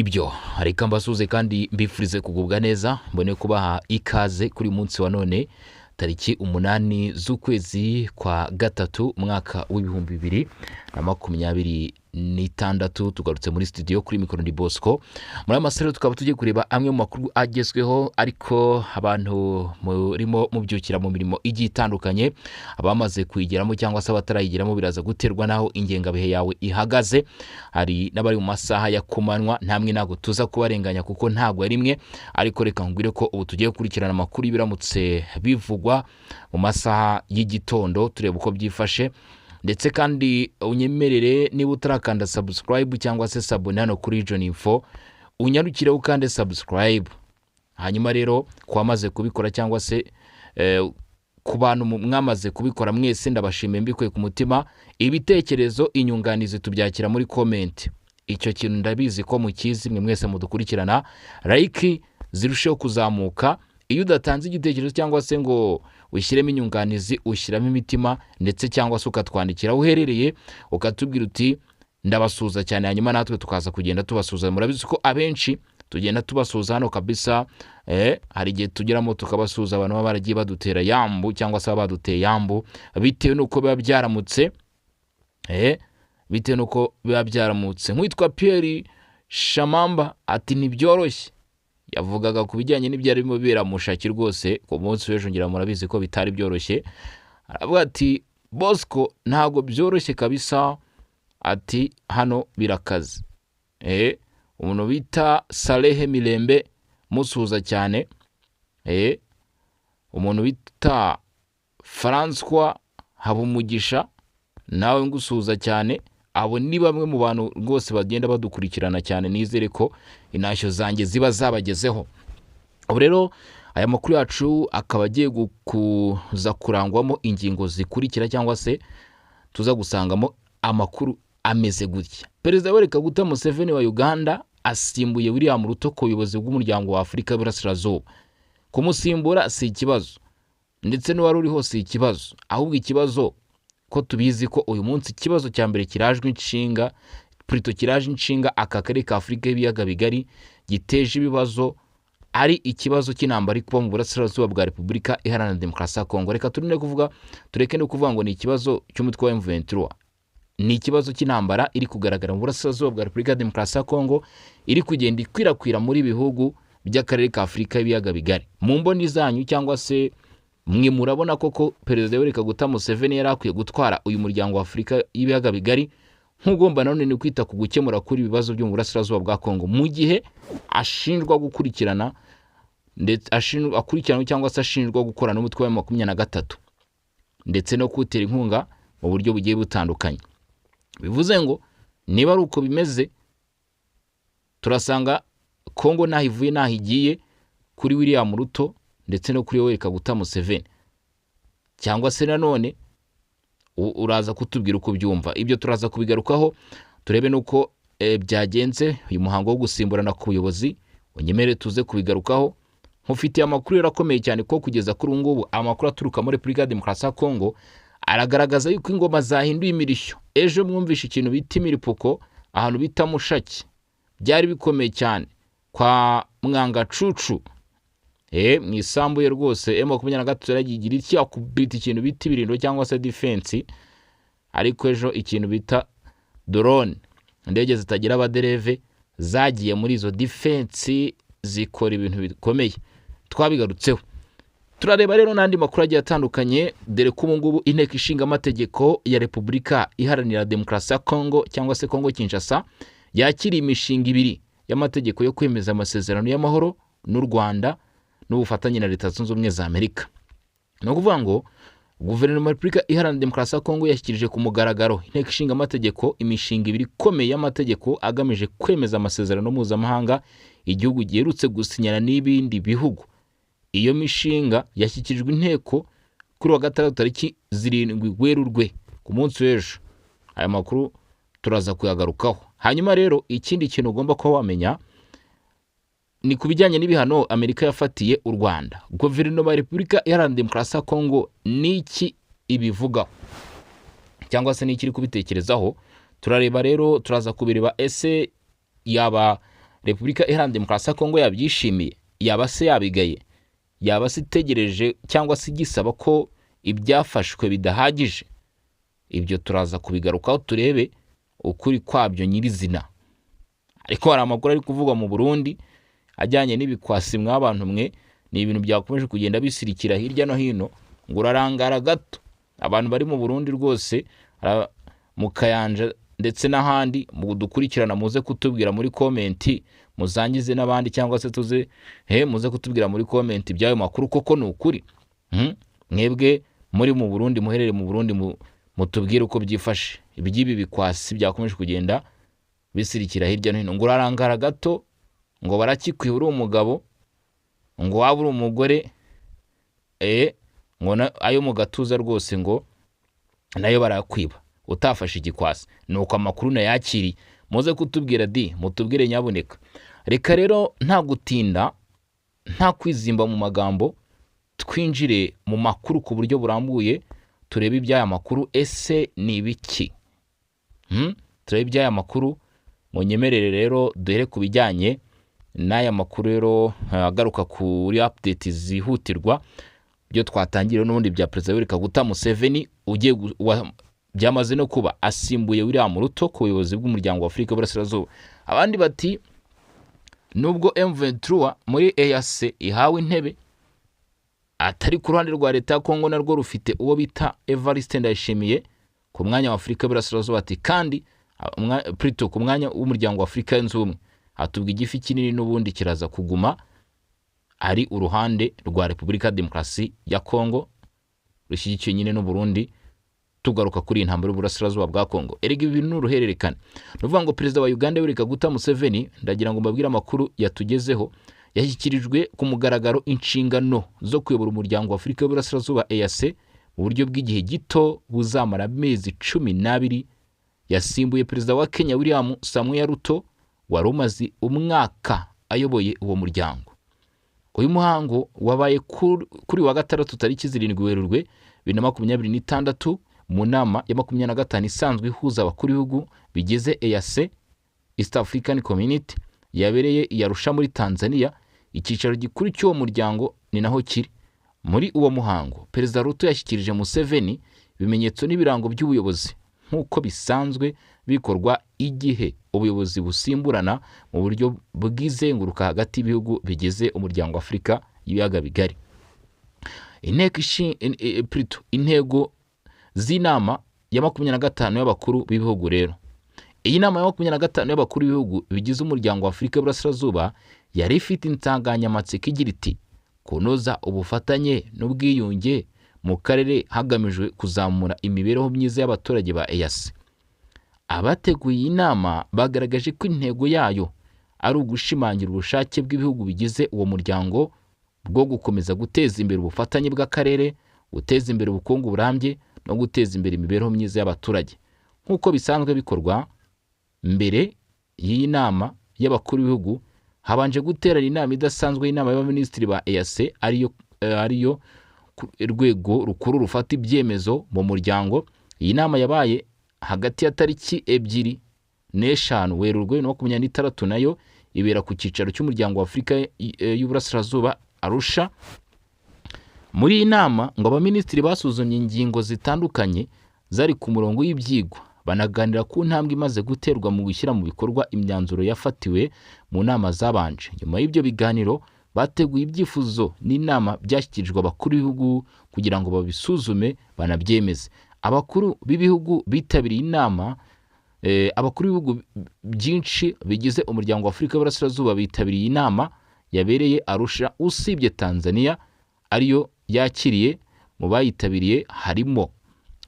Nibyo, reka mbasuhuze kandi mbifurize kugubwa neza, mbone kubaha ikaze kuri uyu munsi wa none, tariki 8 z'ukwezi kwa gatatu, umwaka w'2026. Tugarutse muri studio, kuri mikoro ni Bosco. Muri aya masaha tukaba tugiye kureba amwe mu makuru agezweho, ariko abantu murimo mubyukira mu mirimo igiye itandukanye, abamaze kuyigeramo cyangwa se abatarayigeramo, biraza guterwa n'aho ingengabihe yawe ihagaze. Hari n'abari mu masaha ya kumanywa, ntamwe ntabwo tuza kubarenganya kuko ntabwo ari imwe, ariko reka nkubwire ko ubu tugiye gukurikirana amakuru biramutse bivugwa mu masaha y'igitondo, tureba uko byifashe. Ndetse kandi unyemerere, niba utarakanda subscribe cyangwa se s'abonner hano kuri Region Info, unyarukire ukande subscribe. Hanyuma rero ku wamaze kubikora cyangwa se ku bantu mwamaze kubikora mwese, ndabashimiye mbikuye ku mutima. Ibitekerezo, inyunganizi tubyakira muri comment. Icyo kintu ndabizi ko mukizi mwe mwese mudukurikirana. Like zirusheho kuzamuka. Iyo udatanze igitekerezo cyangwa se ngo ushyiremo inyunganizi, ushyiramo imitima, ndetse cyangwa se ukatwandikira aho uherereye, ukatubwira uti "Ndabasuhuza cyane", hanyuma natwe tukaza kugenda tubasuhuza. Murabizi ko abenshi tugenda tubasuhuza hano kabisa. Hari igihe tugeramo tukabasuhuza, abantu baba baragiye badutera yambu cyangwa se baba baduteye yambu, bitewe n'uko biba byaramutse, bitewe n'uko biba byaramutse. Nk'uwitwa Pierre Shamamba ati "Ntibyoroshye". Yavugaga ku bijyanye n'ibyari birimo bibera Mushaki rwose ku munsi w'ejo, ngira murabizi ko bitari byoroshye. Aravuga ati "Bosco, ntabwo byoroshye kabisa", ati "Hano birakaze". Umuntu bita Salehe Mirembe, musuhuza cyane. Umuntu bita Francois Habumugisha, nawe ngusuhuza cyane. Abo ni bamwe mu bantu rwose bagenda badukurikirana cyane, nizere ko intashyo zanjye ziba zabagezeho. Ubu rero aya makuru yacu akaba agiye kuza kurangwamo ingingo zikurikira, cyangwa se tuza gusangamo amakuru ameze gutya: Perezida Yoweri Kaguta Museveni wa Uganda asimbuye William Ruto ku buyobozi bw'Umuryango wa Afurika y'Uburasirazuba. Kumusimbura si ikibazo, ndetse n'uwari uriho si ikibazo, ahubwo ikibazo ko tubizi ko uyu munsi ikibazo cya mbere kirajwe inshinga, plutôt kiraje inshinga aka karere ka Afurika y'Ibiyaga Bigari, giteje ibibazo, ari ikibazo cy'intambara iri kuba mu burasirazuba bwa Repubulika Iharanira Demokarasi ya Kongo. Reka turinde kuvuga, tureke no kuvuga ngo ni ikibazo cy'umutwe wa M23, ni ikibazo cy'intambara iri kugaragara mu burasirazuba bwa Repubulika ya Demokarasi ya Kongo, iri kugenda ikwirakwira muri bihugu by'akarere ka Afurika y'Ibiyaga Bigari. Mu mboni zanyu cyangwa se mwe, murabona koko Perezida Yoweri Kaguta Museveni yari akwiye gutwara uyu muryango wa Afurika y'Ibiyaga Bigari nk'ugomba nanone ni kwita ku gukemura kuri ibibazo byo mu burasirazuba bwa Kongo, mu gihe ashinjwa gukurikirana ndetse ashinjwa, akurikiranwe cyangwa se ashinjwa gukorana n'umutwe wa 23 ndetse no kuwutera inkunga mu buryo bugiye butandukanye? Bivuze ngo niba ari uko bimeze, turasanga Kongo ntaho ivuye ntaho igiye kuri William Ruto ndetse no kuri Yoweri Kaguta Museveni. Cyangwa se nanone uraza kutubwira uko ubyumva. Ibyo turaza kubigarukaho, turebe n'uko byagenze uyu muhango wo gusimburana ku buyobozi. Unyemere tuze kubigarukaho. Nkufitiye amakuru rero akomeye cyane, ko kugeza kuri ubu ngubu amakuru aturuka muri Repubulika ya Demokarasi ya Kongo aragaragaza yuko ingoma zahinduye imirishyo. Ejo mwumvishe ikintu bita imiripuko ahantu bita Mushaki, byari bikomeye cyane kwa Mwangacucu, mu isambu ye rwose. M23 yaragiye igira iki, akubita ikintu bita ibirindo cyangwa se defense, ariko ejo ikintu bita drone, indege zitagira abadereve, zagiye muri izo defense zikora ibintu bikomeye, twabigarutseho. Turareba rero n'andi makuru agiye atandukanye, dore ko ubu ngubu Inteko Ishinga Amategeko ya Repubulika Iharanira Demokarasi ya Kongo, cyangwa se Kongo Kinshasa, yakiriye imishinga ibiri y'amategeko yo kwemeza amasezerano y'amahoro n'u Rwanda n'ubufatanye na Leta Zunze Ubumwe za Amerika. Ni ukuvuga ngo Guverinoma ya Repubulika Iharanira Demokarasi ya Kongo yashyikirije ku mugaragaro Inteko Ishinga Amategeko imishinga ibiri ikomeye y'amategeko agamije kwemeza amasezerano mpuzamahanga igihugu giherutse gusinyana n'ibindi bihugu. Iyo mishinga yashyikirijwe inteko kuri wa gatandatu, tariki 7 Werurwe, ku munsi w'ejo. Aya makuru turaza kuyagarukaho. Hanyuma rero ikindi kintu ugomba kuba wamenya ni ku bijyanye n'ibihano Amerika yafatiye u Rwanda. Guverinoma ya Repubulika Iharanira Demokarasi ya Kongo n'iki ibivugaho, cyangwa se n'iki iri kubitekerezaho? Turareba rero, turaza kubireba. Ese yaba Repubulika Iharanira Demokarasi ya Kongo yabyishimiye? Yaba se yabigaye? Yaba se itegereje cyangwa se igisaba ko ibyafashwe bidahagije? Ibyo turaza kubigarukaho turebe ukuri kwabyo nyirizina. Ariko hari amakuru ari kuvugwa mu Burundi ajyanye n'ibikwasi mw'abantu mwe, ni ibintu byakomeje kugenda bisirikira hirya no hino, ngo urarangara gato. Abantu bari mu Burundi rwose, mu Kayanja ndetse n'ahandi, mudukurikirana muze kutubwira muri comment, muzangize n'abandi cyangwa se tuze he muze kutubwira muri comment by'ayo makuru koko ni ukuri. Mwebwe muri mu Burundi, muherere mu Burundi, mutubwire uko byifashe iby'ibi bikwasi byakomeje kugenda bisirikira hirya no hino, ngo urarangara gato, ngo barakikwiba uri umugabo, ngo waba uri umugore, ngo ayo mu gatuza rwose ngo nayo barakwiba utafashe igikwasi. Nuko amakuru nayakiriye, muze kutubwira di, mutubwire nyabuneka. Reka rero nta gutinda, nta kwizimba mu magambo, twinjire mu makuru ku buryo burambuye, turebe iby'aya makuru ese ni ibiki. Turebe iby'aya makuru. Munyemerere rero duhere ku bijyanye n'aya makuru rero agaruka kuri update zihutirwa, byo twatangiriye n'ubundi bya Perezida Yoweri Kaguta Museveni ugiye byamaze no kuba asimbuye William Ruto ku buyobozi bw'umuryango wa Afurika y'Uburasirazuba. Abandi bati nubwo M23 muri EAC ihawe intebe, atari ku ruhande rwa leta ya Kongo narwo rufite uwo bita Evariste Ndayishimiye ku mwanya wa Afurika y'Uburasirazuba, ati kandi plutôt ku mwanya w'umuryango wa Afurika yunze ubumwe, hatubwa igifi kinini n'ubundi kiraza kuguma ari uruhande rwa Repubulika ya Demokarasi ya Kongo rushyigikiwe nyine n'u Burundi. Tugaruka kuri iyi ntambara y'uburasirazuba bwa Kongo, erega ibi bintu ni uruhererekane. Ni ukuvuga ngo Perezida wa Uganda Yoweri Kaguta Museveni, ndagira ngo mbabwire amakuru yatugezeho, yashyikirijwe ku mugaragaro inshingano zo kuyobora umuryango wa Afurika y'Uburasirazuba EAC mu buryo bw'igihe gito buzamara amezi 12. Yasimbuye Perezida wa Kenya William Samoei Ruto wari umaze umwaka ayoboye uwo muryango. Uyu muhango wabaye kuri wa gatandatu tariki 7 Werurwe 2026 mu nama ya 25 isanzwe ihuza abakuru b'ibihugu bigize EAC, East African Community, yabereye i Arusha muri Tanzania. Icyicaro gikuru cy'uwo muryango ni naho kiri. Muri uwo muhango Perezida Ruto yashyikirije Museveni ibimenyetso n'ibirango by'ubuyobozi nk'uko bisanzwe bikorwa igihe ubuyobozi busimburana mu buryo bw'izenguruka hagati y'ibihugu bigize umuryango wa Afurika y'ibiyaga bigari. Intego z'inama ya 25 y'abakuru b'ibihugu rero. Iyi nama ya 25 y'abakuru b'ibihugu bigize umuryango wa Afurika y'Uburasirazuba yari ifite insanganyamatsiko igira iti kunoza ubufatanye n'ubwiyunge mu karere hagamijwe kuzamura imibereho myiza y'abaturage ba EAC. Abateguye iyi nama bagaragaje ko intego yayo ari ugushimangira ubushake bw'ibihugu bigize uwo muryango bwo gukomeza guteza imbere ubufatanye bw'akarere, guteza imbere ubukungu burambye no guteza imbere imibereho myiza y'abaturage. Nk'uko bisanzwe bikorwa mbere y'iyi nama y'abakuru b'ibihugu, habanje guterana inama idasanzwe y'inama y'abaminisitiri ba EAC, ariyo rwego rukuru rufata ibyemezo mu muryango. Iyi nama yabaye hagati ya tariki 2 n'5 Werurwe 2026, nayo ibera ku cyicaro cy'umuryango wa Afurika y'Uburasirazuba Arusha. Muri iyi nama ngo abaminisitiri basuzumye ingingo zitandukanye zari ku murongo w'ibyigwa, banaganira ku ntambwe imaze guterwa mu gushyira mu bikorwa imyanzuro yafatiwe mu nama zabanje. Nyuma y'ibyo biganiro bateguye ibyifuzo n'inama byashyikirijwe abakuru b'ibihugu kugira ngo babisuzume banabyemeze. Abakuru b'ibihugu bitabiriye inama, abakuru b'ibihugu byinshi bigize umuryango wa Afurika y'Uburasirazuba bitabiriye inama yabereye Arusha, usibye Tanzania ariyo yakiriye. Mu bayitabiriye harimo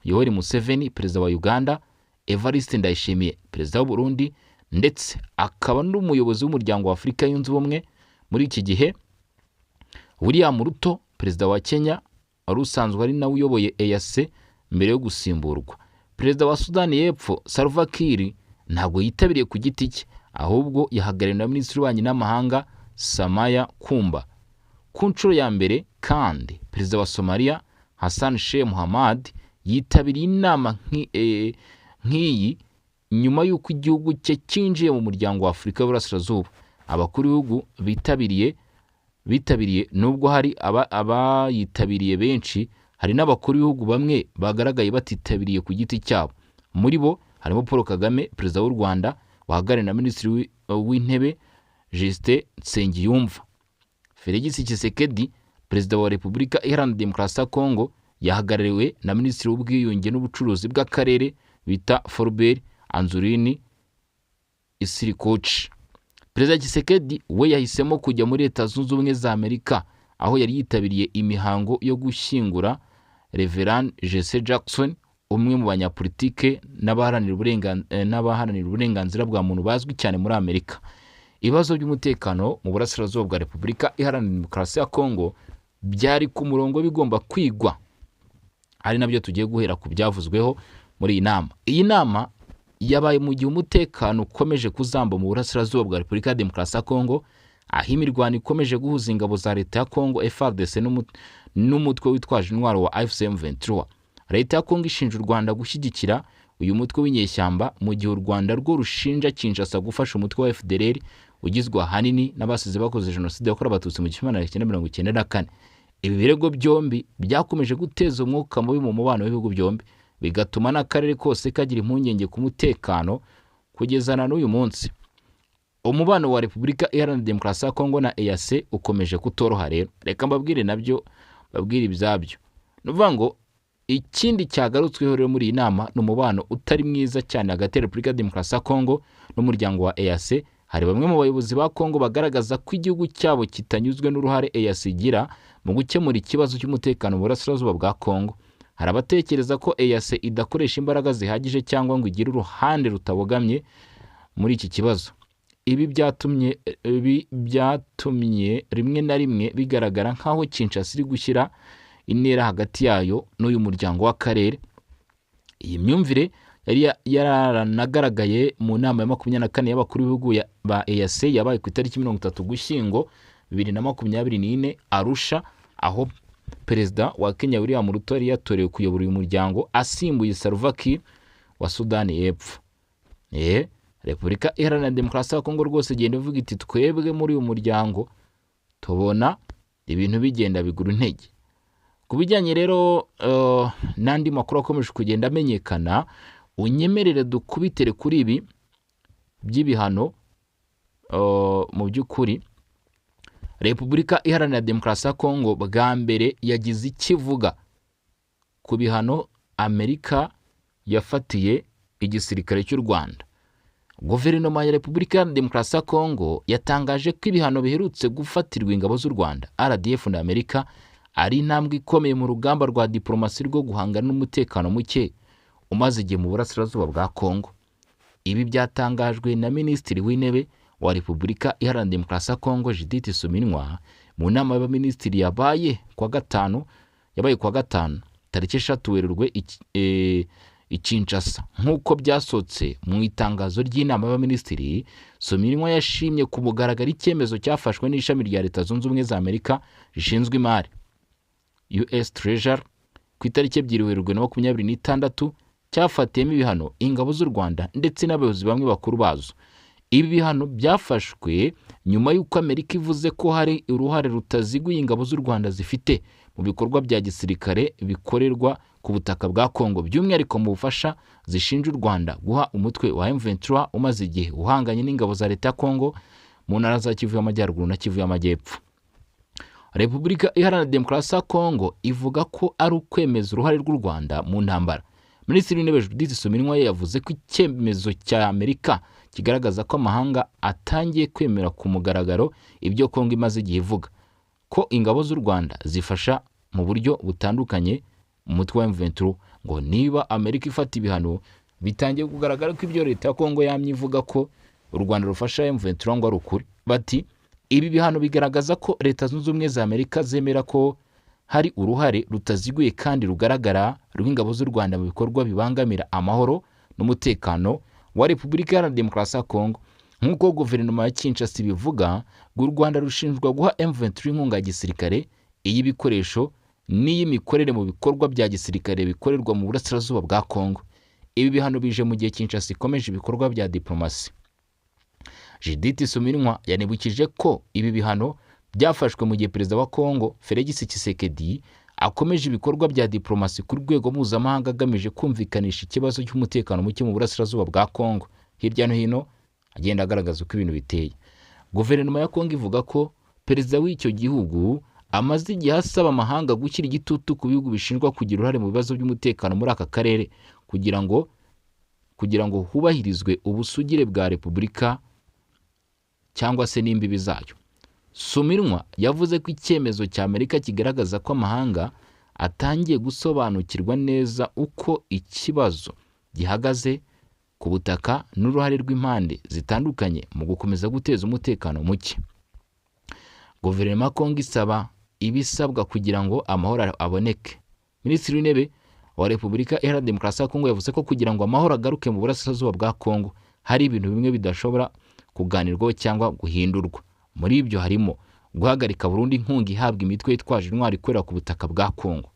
Yoweri Museveni perezida wa Uganda, Evariste Ndayishimiye perezida w'u Burundi ndetse akaba n'umuyobozi w'umuryango wa Afurika yunze ubumwe muri iki gihe, William Ruto perezida wa Kenya wari usanzwe ari nawe uyoboye EAC mbere yo gusimburwa. Perezida wa Sudani y'Epfo Salva Kiir ntabwo yitabiriye ku giti cye, ahubwo yahagarariwe na Minisitiri w'Ububanyi n'Amahanga Samaya Kumba. Ku nshuro ya mbere kandi perezida wa Somalia Hassan Sheikh Mohamud yitabiriye inama nk'iyi nyuma y'uko igihugu cye cyinjiye mu muryango wa Afurika y'Uburasirazuba. Abakuru b'ibihugu bitabiriye nubwo hari abayitabiriye benshi, hari n'abakuru b'ibihugu bamwe bagaragaye batitabiriye ku giti cyabo. Muri bo harimo Paul Kagame, perezida w'u Rwanda, wahagarariwe na Minisitiri w'Intebe Justin Nsengiyumva. Felix Tshisekedi, perezida wa Repubulika Iharanira Demokarasi ya Kongo, yahagarariwe na Minisitiri w'Ubwiyunge n'Ubucuruzi bw'Akarere bita Floribert Anzuluni Isirikoci. Perezida Tshisekedi we yahisemo kujya muri Leta Zunze Ubumwe za Amerika, aho yari yitabiriye imihango yo gushyingura Reverend Jesse Jackson, umwe mu banyapolitike n'abaharanira uburenganzira bwa muntu bazwi cyane muri Amerika. Ibibazo by'umutekano mu burasirazuba bwa Repubulika Iharanira Demokarasi ya Kongo byari ku murongo bigomba kwigwa, ari nabyo tugiye guhera ku byavuzweho muri iyi nama. Iyi nama yabaye mu gihe umutekano ukomeje kuzamba mu burasirazuba bwa Repubulika ya Demokarasi ya Kongo, aho imirwano ikomeje guhuza ingabo za leta ya Kongo FARDC n'umutwe witwaje intwaro wa AFC M23. Leta ya Kongo ishinja u Rwanda gushyigikira uyu mutwe w'inyeshyamba, mu gihe u Rwanda rwo rushinja Kinshasa gufasha umutwe wa FDLR ugizwe ahanini n'abasize bakoze jenoside yakorewe Abatutsi mu 1994. Ibi birego byombi byakomeje guteza umwuka mubi mu mubano w'ibihugu byombi, bigatuma n'akarere kose kagira impungenge ku mutekano kugeza na n'uyu munsi. Umubano wa Repubulika Iharanira Demokarasi ya Kongo na EAC ukomeje kutoroha. Rero reka mbabwire nabyo, babwire ibyabyo. Ni ukuvuga ngo ikindi cyagarutsweho rero muri iyi nama ni umubano utari mwiza cyane hagati ya Repubulika ya Demokarasi ya Kongo n'umuryango wa EAC. Hari bamwe mu bayobozi ba Kongo bagaragaza ko igihugu cyabo kitanyuzwe n'uruhare EAC igira mu gukemura ikibazo cy'umutekano mu burasirazuba bwa Kongo. Hari abatekereza ko EAC idakoresha imbaraga zihagije cyangwa ngo igire uruhande rutabogamye muri iki kibazo. Ibi byatumye rimwe na rimwe bigaragara nk'aho Kinshasa iri gushyira intera hagati yayo n'uyu muryango w'akarere. Iyi myumvire yari yaranagaragaye mu nama ya 24 y'abakuru b'ibihugu ba EAC yabaye ku itariki 30 Ugushyingo 2024 Arusha, aho perezida wa Kenya William Ruto yari yatorewe kuyobora uyu muryango asimbuye Salva Kiir wa Sudani y'Epfo. Repubulika Iharanira Demokarasi ya Kongo rwose igenda ivuga iti: "Twebwe muri uyu muryango tubona ibintu bigenda bigura intege." Ku bijyanye rero n'andi makuru akomeje kugenda amenyekana, unyemerere dukubitere kuri ibi by'ibihano. Mu by'ukuri Repubulika Iharanira Demokarasi ya Kongo bwa mbere yagize icyo ivuga ku bihano Amerika yafatiye igisirikare cy'u Rwanda. Guverinoma ya Repubulika Iharanira Demokarasi ya Kongo yatangaje ko ibihano biherutse gufatirwa ingabo z'u Rwanda, RDF, na Amerika ari intambwe ikomeye mu rugamba rwa diplomasi rwo guhangana n'umutekano muke umaze igihe mu burasirazuba bwa Kongo. Ibi byatangajwe na Minisitiri w'Intebe wa Repubulika Iharanira Demokarasi ya Kongo, Judith Suminwa, mu nama y'abaminisitiri yabaye kuwa gatanu tariki 3 Werurwe i Kinshasa, nk'uko byasohotse mu itangazo ry'inama y'abaminisitiri. Suminwa yashimye ku mugaragaro icyemezo cyafashwe n'ishami rya Leta Zunze Ubumwe za Amerika rishinzwe imari, US Treasury, ku itariki 2 Werurwe na 26, cyafatiyemo ibihano ingabo z'u Rwanda ndetse n'abayobozi bamwe bakuru bazo. Ibi bihano byafashwe nyuma y'uko Amerika ivuze ko hari uruhare rutaziguye ingabo z'u Rwanda zifite mu bikorwa bya gisirikare bikorerwa ku butaka bwa Kongo, by'umwihariko mu bufasha zishinja u Rwanda guha umutwe wa M23 umaze igihe uhanganye n'ingabo za leta ya Kongo mu ntara za Kivu y'Amajyaruguru na Kivu y'Amajyepfo. Repubulika Iharanira Demokarasi ya Kongo ivuga ko ari ukwemeza uruhare rw'u Rwanda mu ntambara. Minisitiri w'Intebe Judith Suminwa yavuze ko icyemezo cya Amerika kigaragaza ko amahanga atangiye kwemera ku mugaragaro ibyo Kongo imaze igihe ivuga, ko ingabo z'u Rwanda zifasha mu buryo butandukanye umutwe wa M23. Ngo niba Amerika ifata ibihano, bitangiye kugaragara ko ibyo leta ya Kongo yamye ivuga ko u Rwanda rufasha M23 ngo ari ukuri. Bati: "Ibi bihano bigaragaza ko Leta Zunze Ubumwe za Amerika zemera ko hari uruhare rutaziguye kandi rugaragara rw'ingabo z'u Rwanda mu bikorwa bibangamira amahoro n'umutekano wa Repubulika Iharanira Demokarasi ya Kongo." Nk'uko guverinoma ya Kinshasa ibivuga, ngo u Rwanda rushinjwa guha M23 inkunga ya gisirikare, iy'ibikoresho n'iy'imikorere mu bikorwa bya gisirikare bikorerwa mu burasirazuba bwa Kongo. Ibi bihano bije mu gihe Kinshasa ikomeje ibikorwa bya diplomasi. Judith Suminwa yanibukije ko ibi bihano byafashwe mu gihe Perezida wa Kongo Felix Tshisekedi akomeje ibikorwa bya diplomasi ku rwego mpuzamahanga agamije kumvikanisha ikibazo cy'umutekano muke mu burasirazuba bwa Kongo. Hirya no hino agenda agaragaza uko ibintu biteye. Guverinoma ya Kongo ivuga ko perezida w'icyo gihugu amaze igihe asaba amahanga gushyira igitutu ku bihugu bishinjwa kugira uruhare mu bibazo by'umutekano muri aka karere kugira ngo hubahirizwe ubusugire bwa repubulika cyangwa se n'imbibi zayo. Suminwa yavuze ko icyemezo cya Amerika kigaragaza ko amahanga atangiye gusobanukirwa neza uko ikibazo gihagaze ku butaka n'uruhare rw'impande zitandukanye mu gukomeza guteza umutekano muke. Guverinoma ya Kongo isaba ibisabwa kugira ngo amahoro aboneke. Minisitiri w'Intebe wa Repubulika Iharanira Demokarasi ya Kongo yavuze ko kugira ngo amahoro agaruke mu burasirazuba bwa Kongo hari ibintu bimwe bidashobora kuganirwaho cyangwa guhindurwa. Muri ibyo harimo guhagarika burundu inkunga ihabwa imitwe yitwaje intwaro ikorera ku butaka bwa Kongo.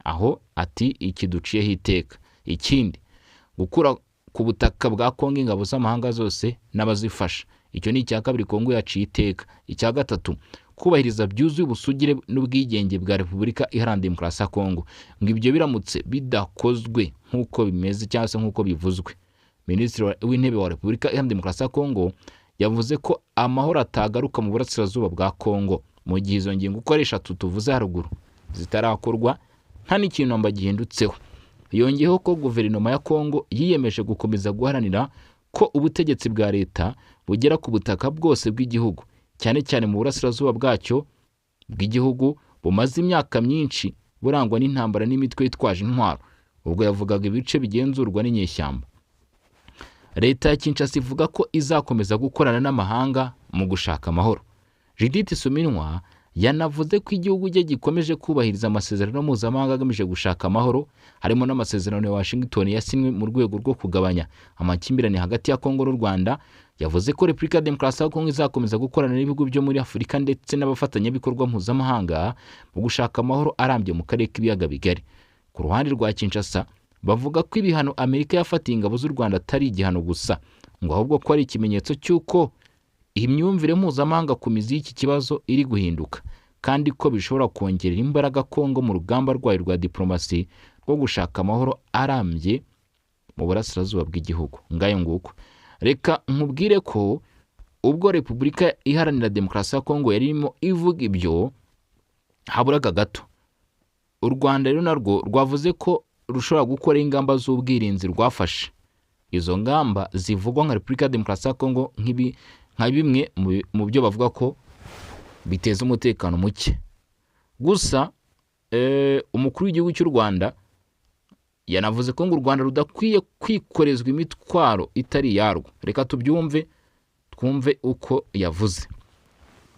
Aho ati: "Iki duciyeho iteka." Ikindi, gukura ku butaka bwa Kongo ingabo z'amahanga zose n'abazifasha. Icyo ni icya kabiri Kongo yaciye iteka. Icya gatatu, kubahiriza byuzuye ubusugire n'ubwigenge bwa Repubulika Iharanira Demokarasi ya Kongo. Ngo ibyo biramutse bidakozwe nk'uko bimeze cyangwa se nk'uko bivuzwe, Minisitiri w'Intebe wa Repubulika Iharanira Demokarasi ya Kongo yavuze ko amahoro atagaruka mu burasirazuba bwa Kongo mu gihe izo ngingo uko ari eshatu tuvuze haruguru zitarakorwa, nta n'ikintu namba gihindutseho. Yongeyeho ko guverinoma ya Kongo yiyemeje gukomeza guharanira ko ubutegetsi bwa leta bugera ku butaka bwose bw'igihugu, cyane cyane mu burasirazuba bwacyo bw'igihugu bumaze imyaka myinshi burangwa n'intambara n'imitwe yitwaje intwaro. Ubwo yavugaga ibice bigenzurwa n'inyeshyamba. Leta ya Kinshasa ivuga ko izakomeza gukorana n'amahanga mu gushaka amahoro. Judith Suminwa yanavuze ko igihugu cye gikomeje kubahiriza amasezerano mpuzamahanga agamije gushaka amahoro, harimo n'amasezerano ya Washington yasinywe mu rwego rwo kugabanya amakimbirane hagati ya Kongo n'u Rwanda. Yavuze ko Repubulika ya Demokarasi ya Kongo izakomeza gukorana n'ibihugu byo muri Afurika ndetse n'abafatanyabikorwa mpuzamahanga mu gushaka amahoro arambye mu karere k'Ibiyaga Bigari. Ku ruhande rwa Kinshasa, bavuga ko ibihano Amerika yafatiye ingabo z'u Rwanda atari igihano gusa, ngo ahubwo ko ari ikimenyetso cy'uko imyumvire mpuzamahanga ku mizi y'iki kibazo iri guhinduka, kandi ko bishobora kongerera imbaraga Kongo mu rugamba rwayo rwa diplomasi rwo gushaka amahoro arambye mu burasirazuba bw'igihugu. Ngayo nguko. Reka nkubwire ko ubwo Repubulika Iharanira Demokarasi ya Kongo yari irimo ivuga ibyo, haburaga gato u Rwanda rero narwo rwavuze ko rushobora gukora ingamba z'ubwirinzi. Rwafashe izo ngamba zivugwa nka Repubulika ya Demokarasi ya Kongo nka bimwe mu byo bavuga ko biteza umutekano muke. Gusa umukuru w'igihugu cy'u Rwanda yanavuze ko ngo u Rwanda rudakwiye kwikorezwa imitwaro itari iyarwo. Reka tubyumve, twumve uko yavuze.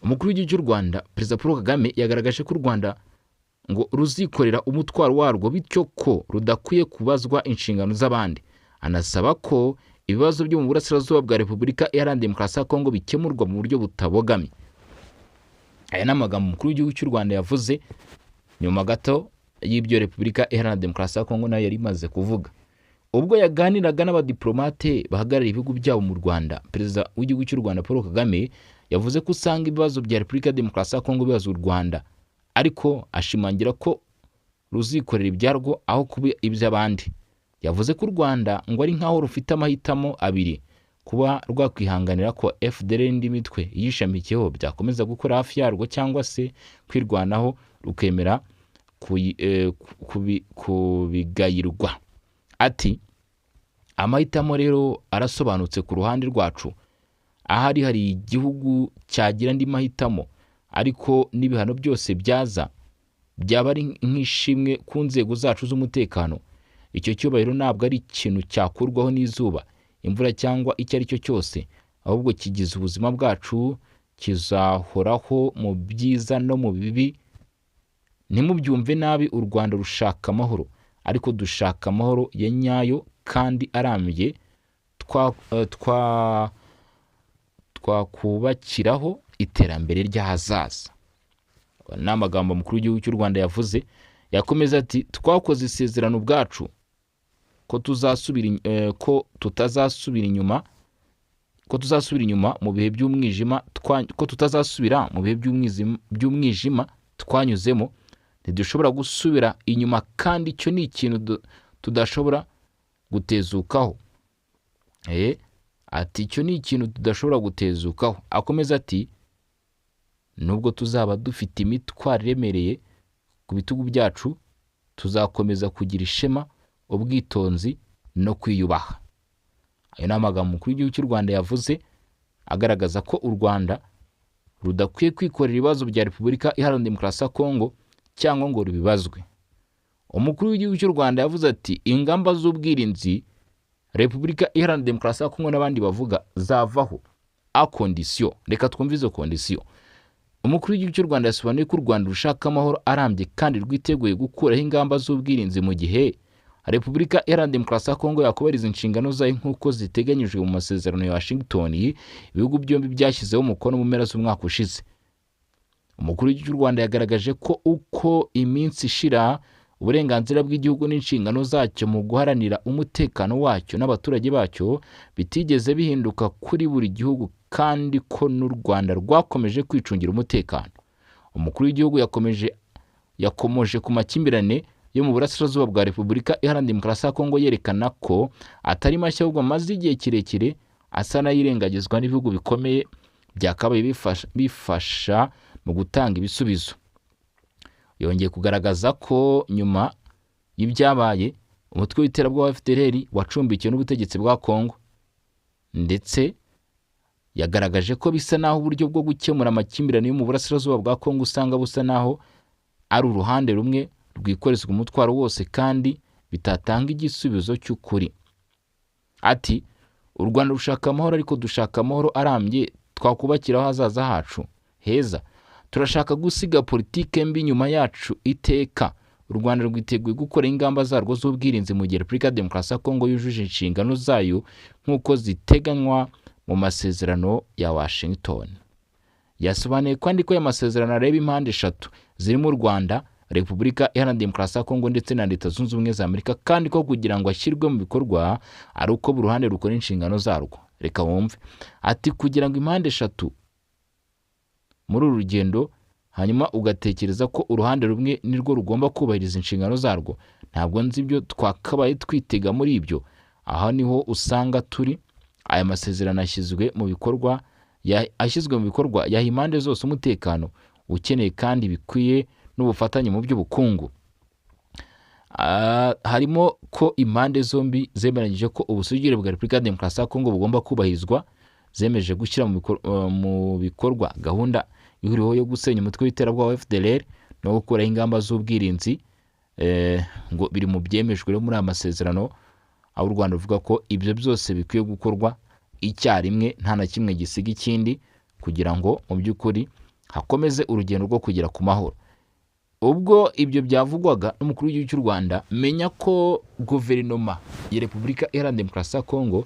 Umukuru w'igihugu cy'u Rwanda, Perezida Paul Kagame, yagaragaje ko u Rwanda ngo ruzikorera umutwaro warwo, bityo ko rudakwiye kubazwa inshingano z'abandi, anasaba ko ibibazo byo mu burasirazuba bwa Repubulika Iharanira Demokarasi ya Kongo bikemurwa mu buryo butabogamye. Aya ni amagambo umukuru w'igihugu cy'u Rwanda yavuze nyuma gato y'ibyo Repubulika Iharanira Demokarasi ya Kongo nayo yari imaze kuvuga. Ubwo yaganiraga n'abadiplomate bahagarariye ibihugu byabo mu Rwanda, Perezida w'igihugu cy'u Rwanda Paul Kagame yavuze ko usanga ibibazo bya Repubulika ya Demokarasi ya Kongo bibaza u Rwanda, ariko ashimangira ko ruzikorera ibyarwo aho kuba iby'abandi. Yavuze ko u Rwanda ngo ari nk'aho rufite amahitamo abiri: kuba rwakwihanganira ko FDLR n'indi mitwe yishamikiyeho byakomeza gukora hafi yarwo, cyangwa se kwirwanaho rukemera kubigayirwa. Ati: "Amahitamo rero arasobanutse ku ruhande rwacu. Ahari hari igihugu cyagira andi mahitamo, ariko n'ibihano byose byaza byaba ari nk'ishimwe ku nzego zacu z'umutekano. Icyo cyubahiro ntabwo ari ikintu cyakurwaho n'izuba, imvura cyangwa icyo ari cyo cyose, ahubwo kigize ubuzima bwacu, kizahoraho mu byiza no mu bibi. Ntimubyumve nabi, u Rwanda rushaka amahoro, ariko dushaka amahoro ya nyayo kandi arambye twakubakiraho iterambere ry'ahazaza." Ni amagambo mukuru w'igihugu cy'u Rwanda yavuze. Yakomeza ati: "Twakoze isezerano ubwacu ko tuzasubira ko tutazasubira inyuma Ko tuzasubira inyuma mu bihe by'umwijima, ko tutazasubira mu bihe by'umwijima twanyuzemo. Ntidushobora gusubira inyuma, kandi icyo ni ikintu tudashobora gutezukaho. Ati icyo ni ikintu tudashobora gutezukaho. Akomeza ati nubwo tuzaba dufite imitwaro iremereye ku bitugu byacu, tuzakomeza kugira ishema, ubwitonzi no kwiyubaha. Ayo ni amagambo umukuru w'igihugu cy'u Rwanda yavuze, agaragaza ko u Rwanda rudakwiye kwikorera ibibazo bya Repubulika Iharanira Demokarasi ya Kongo cyangwa ngo rubibazwe. Umukuru w'igihugu cy'u Rwanda yavuze ati ingamba z'ubwirinzi Repubulika Iharanira Demokarasi ya Kongo n'abandi bavuga zavaho à condition. Reka twumve izo condition. Umukuru w'igihugu cy'u Rwanda yasobanuye ko u Rwanda rushaka amahoro arambye kandi rwiteguye gukuraho ingamba z'ubwirinzi mu gihe Repubulika Iharanira Demokarasi ya Kongo yakubahiriza inshingano zayo nk'uko ziteganyijwe mu masezerano ya Washington ibihugu byombi byashyizeho umukono mu mpera z'umwaka ushize. Umukuru w'igihugu cy'u Rwanda yagaragaje ko uko iminsi ishira uburenganzira bw'igihugu n'inshingano zacyo mu guharanira umutekano wacyo n'abaturage bacyo bitigeze bihinduka kuri buri gihugu, kandi ko n'u Rwanda rwakomeje kwicungira umutekano. Umukuru w'igihugu yakomoje ku makimbirane yo mu burasirazuba bwa Repubulika Iharanira Demokarasi ya Kongo, yerekana ko atari mashya ahubwo amaze igihe kirekire asa n'ayirengagizwa n'ibihugu bikomeye byakabaye bifasha mu gutanga ibisubizo. Yongeye kugaragaza ko nyuma y'ibyabaye umutwe w'iterabwoba wa FDLR wacumbikiwe n'ubutegetsi bwa Kongo, ndetse yagaragaje ko bisa naho uburyo bwo gukemura amakimbirane yo mu burasirazuba bwa Kongo usanga busa naho ari uruhande rumwe rwikorezwa umutwaro wose kandi bitatanga igisubizo cy'ukuri. Ati u Rwanda rushaka amahoro, ariko dushaka amahoro arambye twakubakiraho hazaza hacu heza. Turashaka gusiga politike mbi nyuma yacu iteka. U Rwanda rwiteguye gukora ingamba zarwo z'ubwirinzi mu gihe Repubulika ya Demokarasi ya Kongo yujuje inshingano zayo nk'uko ziteganywa mu masezerano ya Washington. Yasobanuye kandi ko aya masezerano areba impande eshatu zirimo u Rwanda, Repubulika Iharanira Demokarasi ya Kongo ndetse na Leta Zunze Ubumwe za Amerika, kandi ko kugira ngo ashyirwe mu bikorwa ari uko buri ruhande rukora inshingano zarwo. Reka wumve. Ati kugira ngo impande eshatu muri uru rugendo, hanyuma ugatekereza ko uruhande rumwe nirwo rugomba kubahiriza inshingano zarwo, ntabwo nzi ibyo twakabaye twitega muri ibyo. Aha niho usanga turi. Aya masezerano ashyizwe mu bikorwa yaha impande zose umutekano ukeneye kandi bikwiye n'ubufatanye mu by'ubukungu. Harimo ko impande zombi zemeranyije ko ubusugire bwa Repubulika ya Demokarasi ya Kongo bugomba kubahirizwa, zemeje gushyira mu bikorwa gahunda ihuriweho yo gusenya umutwe w'iterabwoba wa FDLR no gukuraho ingamba z'ubwirinzi, ngo biri mu byemejwe muri aya masezerano, aho u Rwanda ruvuga ko ibyo byose bikwiye gukorwa icyarimwe nta na kimwe gisiga ikindi, kugira ngo mu by'ukuri hakomeze urugendo rwo kugera ku mahoro. Ubwo ibyo byavugwaga n'umukuru w'igihugu cy'u Rwanda, menya ko guverinoma ya Repubulika Iharanira Demokarasi ya Kongo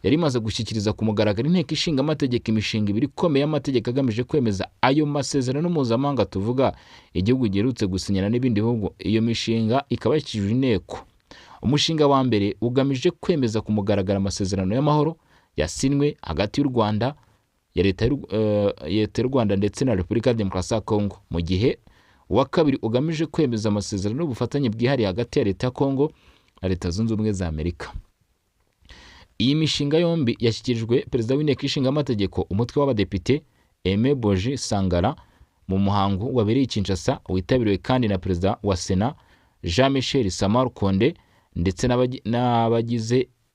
yari imaze gushyikiriza ku mugaragaro inteko ishinga amategeko imishinga ibiri ikomeye y'amategeko agamije kwemeza ayo masezerano mpuzamahanga tuvuga igihugu giherutse gusinyana n'ibindi bihugu. Iyo mishinga ikaba yashyikirijwe inteko. Umushinga wa mbere ugamije kwemeza ku mugaragaro amasezerano y'amahoro yasinwe hagati y'u Rwanda ya Leta y'u Rwanda ndetse na Repubulika ya Demokarasi ya Kongo, mu gihe uwa kabiri ugamije kwemeza amasezerano y'ubufatanye bwihariye hagati ya Leta ya Kongo na Leta Zunze Ubumwe za Amerika. Iyi mishinga yombi yashyikirijwe Perezida w'Inteko Ishinga Amategeko umutwe w'abadepite Aimé Boji Sangara mu muhango wabereye i Kinshasa, witabiriwe kandi na Perezida wa Sena Jean Michel Sama Lukonde ndetse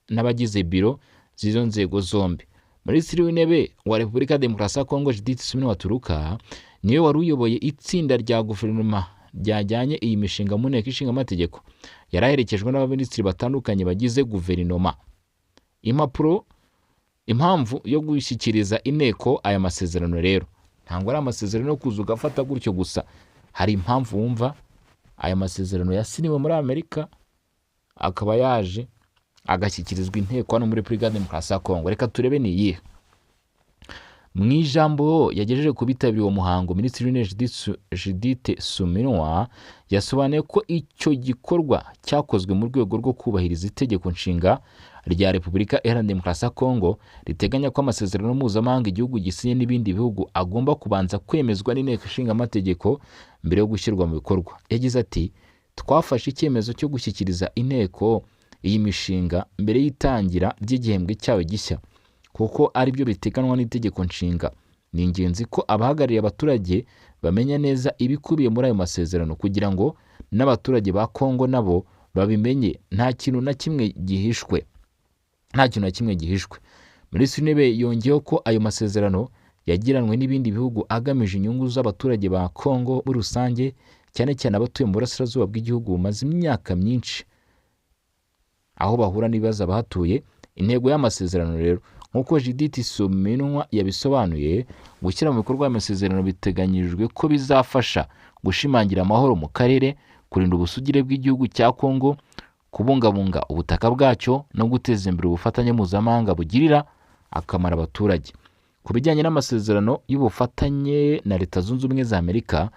n'abagize biro z'izo nzego zombi. Minisitiri w'Intebe wa Repubulika ya Demokarasi ya Kongo Judith Suminwa Waturuka niwe wari uyoboye itsinda rya guverinoma ryajyanye iyi mishinga mu nteko ishinga amategeko. Yari aherekejwe n'abaminisitiri batandukanye bagize guverinoma. Impamvu yo gushyikiriza inteko aya masezerano rero ntabwo ari amasezerano yo kuza ugafata gutyo gusa. Hari impamvu wumva aya masezerano yasiniwe muri Amerika akaba yaje agashyikirizwa inteko hano muri Repubulika ya Demokarasi ya Kongo. Reka turebe ni iyihe. Mu ijambo yagejeje ku bitabiriye uwo muhango, Minisitiri w'Intebe Judith Suminwa yasobanuye ko icyo gikorwa cyakozwe mu rwego rwo kubahiriza itegeko nshinga rya Repubulika Iharanira Demokarasi ya Kongo riteganya ko amasezerano mpuzamahanga igihugu gisinye n'ibindi bihugu agomba kubanza kwemezwa n'inteko ishinga amategeko mbere yo gushyirwa mu bikorwa. Yagize ati: "Twafashe icyemezo cyo gushyikiriza inteko iyi mishinga mbere y'itangira ry'igihembwe cyayo gishya, kuko aribyo biteganywa n'itegeko nshinga. Ni ingenzi ko abahagarariye abaturage bamenya neza ibikubiye muri ayo masezerano kugira ngo n'abaturage ba Kongo nabo babimenye. Nta kintu na kimwe gihishwe, nta kintu na kimwe gihishwe." Minisitiri w'Intebe yongeyeho ko ayo masezerano yagiranwe n'ibindi bihugu agamije inyungu z'abaturage ba Kongo muri rusange, cyane cyane abatuye mu burasirazuba bw'igihugu bumaze imyaka myinshi aho bahura n'ibibazo abahatuye. Intego y'amasezerano rero, nk'uko Judith Suminwa yabisobanuye, gushyira mu bikorwa aya masezerano biteganyijwe ko bizafasha gushimangira amahoro mu karere, kurinda ubusugire bw'igihugu cya Kongo, kubungabunga ubutaka bwacyo no guteza imbere ubufatanye mpuzamahanga bugirira akamaro abaturage. Ku bijyanye n'amasezerano y'ubufatanye na Leta Zunze Ubumwe za Amerika,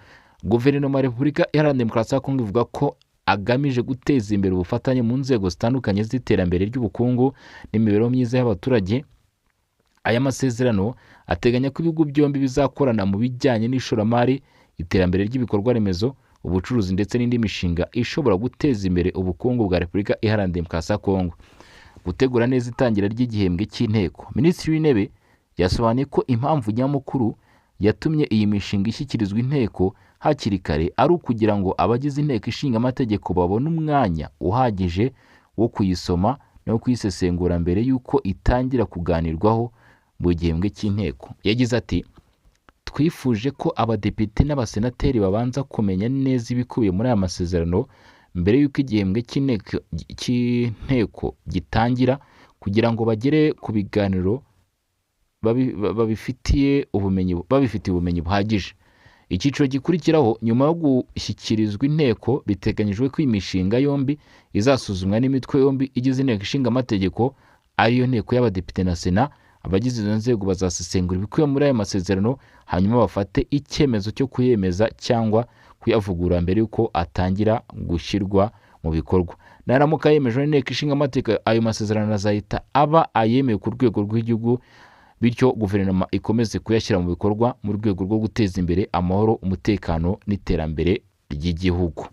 Guverinoma ya Repubulika Iharanira Demokarasi ya Kongo ivuga ko agamije guteza imbere ubufatanye mu nzego zitandukanye z'iterambere ry'ubukungu n'imibereho myiza y'abaturage. Aya masezerano ateganya ko ibihugu byombi bizakorana mu bijyanye n'ishoramari, iterambere ry'ibikorwa remezo, ubucuruzi ndetse n'indi mishinga ishobora guteza imbere ubukungu bwa Repubulika Iharanira Demokarasi ya Kongo. Gutegura neza itangira ry'igihembwe cy'inteko, Minisitiri w'Intebe yasobanuye ko impamvu nyamukuru yatumye iyi mishinga ishyikirizwa inteko hakiri kare ari ukugira ngo abagize inteko ishinga amategeko babone umwanya uhagije wo kuyisoma no kuyisesengura mbere y'uko itangira kuganirwaho mu gihembwe cy'inteko. Yagize ati: "Twifuje ko abadepite n'abasenateri babanza kumenya neza ibikubiye muri aya masezerano mbere y'uko igihembwe cy'inteko gitangira, kugira ngo bagere ku biganiro babifitiye ubumenyi buhagije." Icyiciro gikurikiraho nyuma yo gushyikirizwa inteko, biteganyijwe ko iyi mishinga yombi izasuzumwa n'imitwe yombi igize inteko ishinga amategeko, ariyo nteko y'abadepite na sena. Abagize izo nzego bazasesengura ibikubiye muri aya masezerano, hanyuma bafate icyemezo cyo kuyemeza cyangwa kuyavugurura mbere y'uko atangira gushyirwa mu bikorwa. Naramuka yemejwe n'inteko ishinga amategeko, ayo masezerano azahita aba ayemewe ku rwego rw'igihugu, bityo guverinoma ikomeze kuyashyira mu bikorwa mu rwego rwo guteza imbere amahoro, umutekano n'iterambere ry'igihugu.